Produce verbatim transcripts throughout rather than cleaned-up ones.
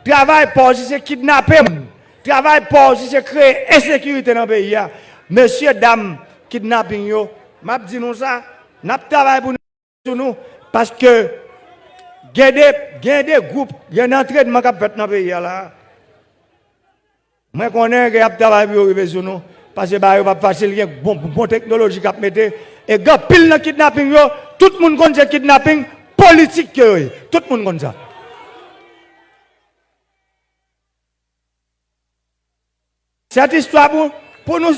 Travay pa w si se kidnape moun. Travay pa w si se kreye ensekirite nan peyi a. Mesye dam kidnaping yo, m ap di nou sa, n ap travay pou nou, sou nou, paske gen de, gen de gwoup, gen de antrenman k ap fèt nan peyi a la. Mwen konnen ke y ap travay pou yo rive sou nou, paske bagay yo p ap fasil, gen bon, bon teknoloji k ap mete, e gen anpil nan kidnaping yo, tout moun konn se kidnaping politik ke yo ye. Tout moun konn sa. Sèt istwa pou, pou nou,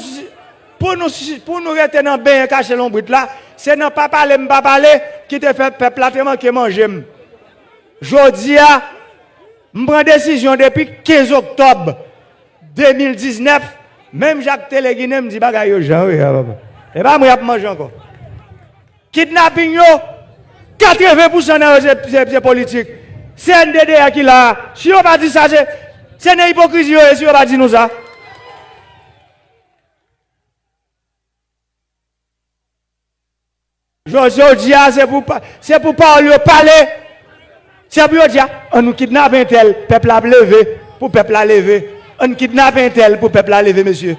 pou nou, pou nou rete nan benyen kache lonbrit la, se nan pa pale m pa pale ki te fè pèp la te manke manje m. Jodi a, m pran desizyon depi kenz oktòb de mil diznèf, menm Jacques Téléguinet, m di bagay yo jan yo ye a, papa. E pa mwen y ap manje ankò. Kidnaping yo, katreven pousan nan yo se, se, se politik. Se C N D D A ki la a. Si yo pa di sa, se, se nan ipokrizi yo ye si yo pa di nou sa. Jodi, jodi a, se pou pa-, se pou pawòl yo pale. Se pou yo di, a, ann nou kidnape entèl, pèp la ap leve, pou pèp la leve. Ann kidnape entèl pou pèp la leve, mesye.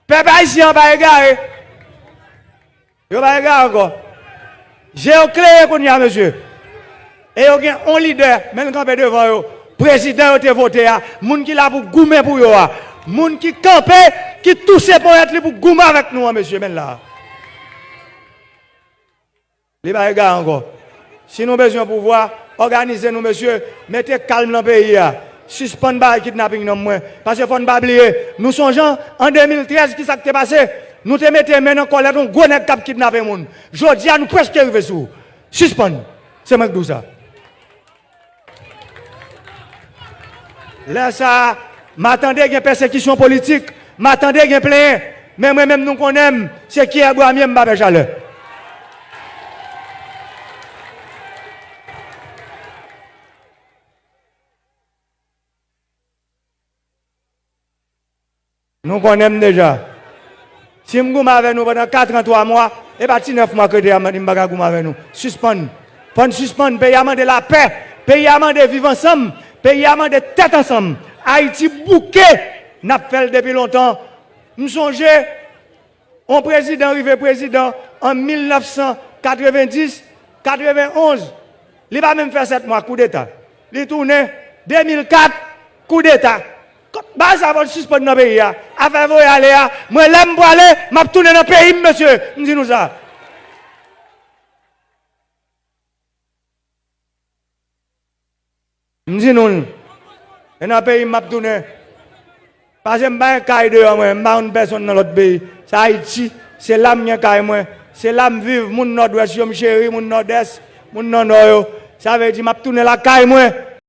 Pèp ayisyen an pa egare. Yo pa egare ankò. Je yo klere kounye a, mesye. E yo gen yon lidè, men l kanpe devan yo. Prezidan yo te vote a, moun ki la pou goumen pou yo a. Moun ki kanpe, ki touse ponyèt li pou goumen avèk nou an, mesye, men l la. Li pa egare ankò. Si nou bezwen pouvwa, òganize nou, mesye, mete kalm nan peyi a. Sispann bay kidnaping nan mwen. Paske fò n pa bliye, nou sonje an de mil trèz ki sa k te pase? Nou te mete men nan kòlèt yon gwo nèg k ap kidnape moun. Jodi a, nou prèske rive sou ou. Sispann. Se mwen k di w sa. Lè sa a, m a tande gen pèsekisyon politik, m a tande gen plenyen, men mwen menm nou konnen m, se kyè bwa m ye, m pa pè chalè. Nou konnen m deja. Si m goumen avè nou pandan kat an twa mwa, e pa ti nèf mwa k rete a m di m pa ka goumen avè nou. Sispann. Fò n sispann. Peyi a mande lapè. Peyi a mande viv ansanm. Peyi a mande tèt ansanm. Ayiti bouke. N ap fè l depi lontan. M sonje, yon prezidan rive prezidan an mil nèf san katrevenndis, katrevenn onz. Li pa menm fè sèt mwa, koudeta. Li tounen, de mil kat, koudeta. Bagay sa fò l sispann nan peyi a. Afè voye ale a, mwen lè m prale, m ap tounen nan peyi m, mesye. M di nou sa. M di nou l. E nan peyi m m ap tounen. Paske m pa gen kay deyò mwen, m pa konn pèsonn nan lòt peyi. Se Ayiti, se la m gen kay mwen. Se la m viv, moun Nòdwès yo m cheri, moun Nòdès, moun nan Nò yo. Sa vle di m ap tounen lakay mwen.